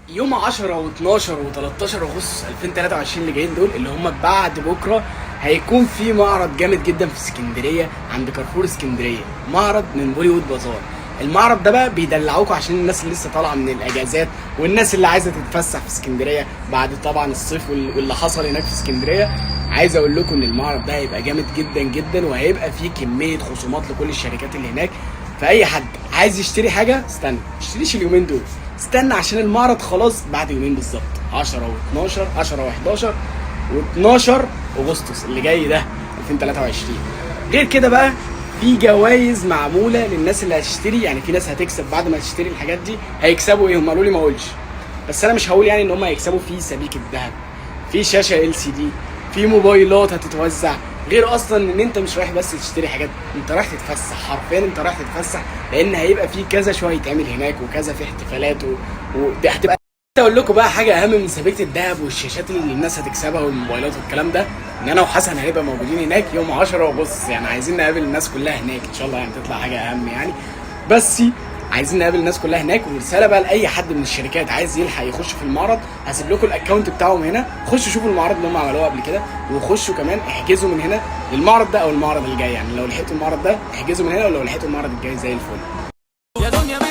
يوم 10 و12 و13 اغسطس 2023 اللي جايين دول، اللي هم بعد بكره، هيكون في معرض جامد جدا في اسكندرية عند كارفور اسكندريه، معرض من بوليوود بازار. المعرض ده بقى بيدلعوكوا عشان الناس اللي لسه طالعه من الاجازات والناس اللي عايزه تتفسح في اسكندرية بعد طبعا الصيف واللي حصل هناك في اسكندريه. عايز اقول لكم ان المعرض ده هيبقى جامد جدا جدا، وهيبقى فيه كمية خصومات لكل الشركات اللي هناك. فاي حد عايز يشتري حاجه، استنى، ما تشتريش اليومين دول، استنى عشان المعرض خلاص بعد يومين بالظبط، 10 و12، 10 و11 و12 اغسطس اللي جاي ده 2023. غير كده بقى في جوائز معمولة للناس اللي هتشتري، يعني في ناس هتكسب بعد ما تشتري الحاجات دي. هيكسبوا ايه؟ هم قالوا لي ما اقولش، بس انا مش هقول يعني ان هم هيكسبوا في سبيكه ذهب، في شاشة LCD، في موبايلات هتتوزع. غير اصلا ان انت مش رايح بس تشتري حاجات، انت رايح تتفسح، حرفيا انت رايح تتفسح، لان هيبقى في كذا show هيتعمل هناك وكذا في احتفالات ودي هتبقى. اقول لكم بقى حاجة اهم من سبيكه الذهب والشاشات اللي الناس هتكسبها والموبايلات والكلام ده، ان انا وحسن هنبقى موجودين هناك يوم 10 اغسطس. يعني عايزين نقابل الناس كلها هناك ان شاء الله، يعني تطلع حاجة اهم يعني، بس عايزين نقابل الناس كلها هناك. ورسالة بقى لاي حد من الشركات عايز يلحق يخش في المعرض، هسيب لكم ال account بتاعهم هنا، خشوا شوفوا المعرض اللي هم عملوه قبل كده، وخشوا كمان احجزوا من هنا للمعرض ده او المعرض الجاي. يعني لو لحقتوا المعرض ده احجزوا من هنا، ولو لحقتوا المعرض الجاي زي الفل. يا دنيا.